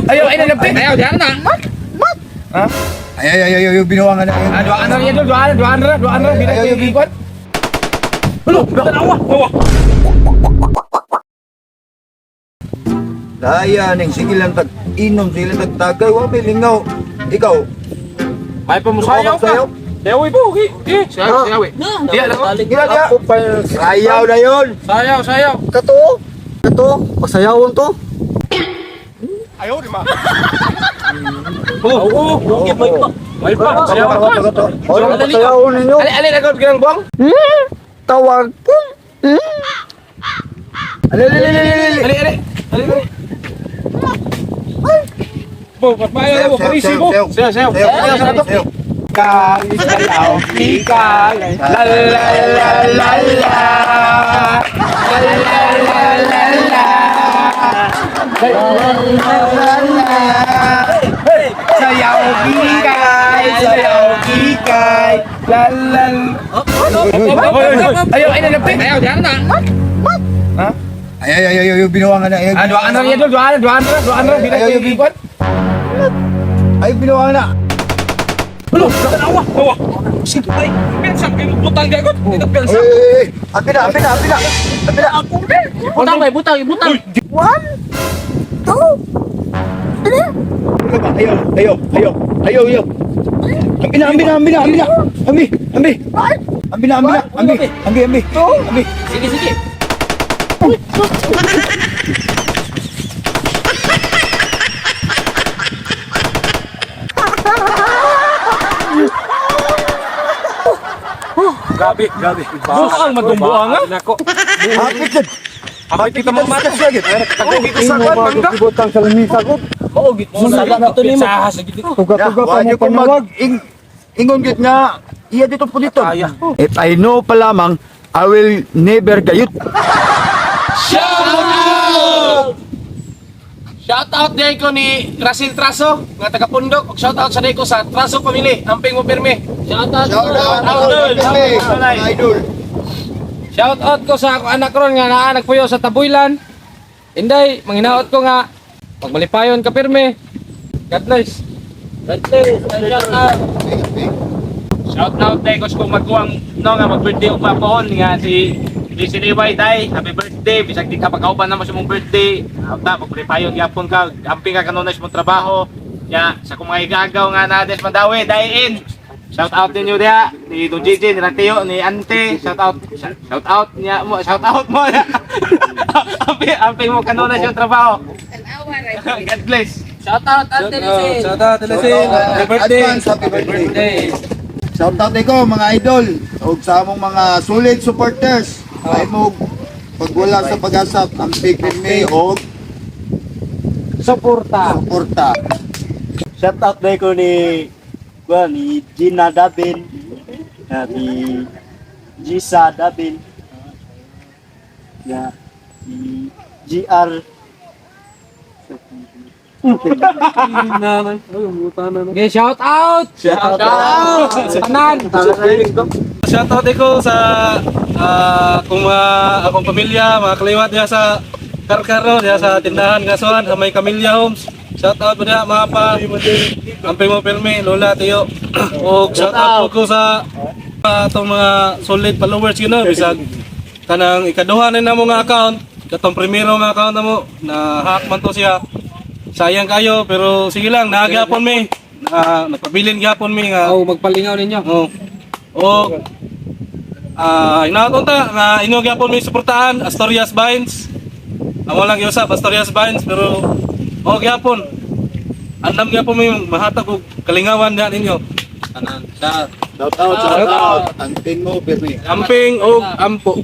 Ayaw, ay nalapit. Ayaw, diyan na. Ay, ay, ay, ay, ay, binuwangan na. Ah, duaan na niya, duaan, duaan na, duaan na. Ayaw, ayaw, Bilang Ulo, tanawa. Awa. Daya ning sige lang tag inom, sige lang tag tagay, wa may lingaw. Ikaw, May pamusayaw ka. Sayaw? Sayaw po, okay. Eh, sayaw, sayaw. Diya lang. Gila diya. Sayaw na yun. Sayaw, sayaw. Kato. Kato. Pasayawon to. Oo, oo. May pa. May pa. Sayaw ka. Ano pasayawon ninyo? Ali, ali, nagod ka ng buwang. Tawag ko. Ali, ali, ali, ali, ali. Ali, ali. Ali, ali. Bo, papayo mo, parisi mo. Sayaw, Sayaw, sayaw. sayaw, Sayaw, sayaw, sayaw. Sayaw, ika, la la la la la. La la la la la. La la la la. Sayaw, kikay, sayaw, kikay. La la la. Ayaw, ay nalapit. Ayaw, diyan na. Ay, ay, ay, ay, ay, binuwangan na. Ay, Ah, duaan na niya, duaan, duaan na, duaan na. Bilang Ayaw, ayaw. Ay, binuwangan na. Ulo, tanawa. Awa. Sige, ay. Pensang, butang gagot. Dito Ay, pensang. ay, ay, api na, api na, api na. Api na. Butang ba, butang, butang. One. Two. Three. Ayaw, ayaw, ayaw, ayaw, ayaw. Ambi na, ambi na, ambi na, ambi na. Ambi, ambi. Ambi na, ambi na, ambi, ambi, ambi. Ambi. Sige, sige. Grabe, grabe. Buang madumbuang ha? Nako. Hapit yun. Hapit kita mga mata. Lagi. Sa kwan, mangga. Butang sa lamisa ko. Maugit mo sa ito nimo. Tuga-tuga pa mo Wala ko panawag. mag ingon git nga iya dito po dito. If I know pa lamang, I will never gayut. Shout out! Shout out din ko ni Russell Traso nga taga Pundok. Ug shout out sa ko sa Traso family. Amping mo pirmi. Shout out. Shout out, idol. Shout out ko sa ako anak ron nga naa nagpuyo sa Tabuylan. Inday, manginaot ko nga pagmalipayon ka pirmi. God bless. God bless. Shout out. Shout out tayo ko magkuwang no nga mag-birthday og papoon nga si si Liway day, happy birthday, bisag di ka pagkauban na mo sa mong birthday. Out na magprepayon gyapon ka, amping ka kanunay sa mong trabaho. Ya, sa kung mga igagaw nga na des Mandawi, day in. Shout out ninyo diha ni Don JJ, ni Ratio, ni Ante, shout out shout out niya mo, shout out mo. Amping amping mo kanunay sa imong trabaho. God bless. Shout out Ate Lizelle. Shout out, Lizelle. Happy birthday. Advance happy birthday. Shout out ko mga idol ug sa among mga solid supporters. Ay mo pag wala sa pag-asa, ang big me og Suporta. suporta. Shout out day ko ni kuan ni Gina Dabin, na ni Gisa Dabin. Ya, ni GR. Okay, shout out. Shout out. Tanan. Shout out ko sa akong mga akong pamilya, mga kaliwat diha sa Karkaro, diha sa tindahan Gasuan, sa may Camilla Homes. Shout out po diha mga pa. Amping mo pirmi, Lola, Tiyo. Og shout out po ko sa atong mga solid followers gyud no, bisag kanang ikaduha na namo nga account, katong primero nga account namo na hack man to siya. Sayang kayo pero sige lang, nagyapon mi. Na, nagpabilin gyapon mi nga. Oh, magpalingaw ninyo. Oo. O inaot unta nga inyo gyapon may suportahan Astorias Vines. Amo lang giusap Astorias Vines pero o gyapon. Andam gyapon may mahatag og kalingawan diha ninyo. Tanan. Shout out, shout out. Ang mo pirmi. Amping og ampo.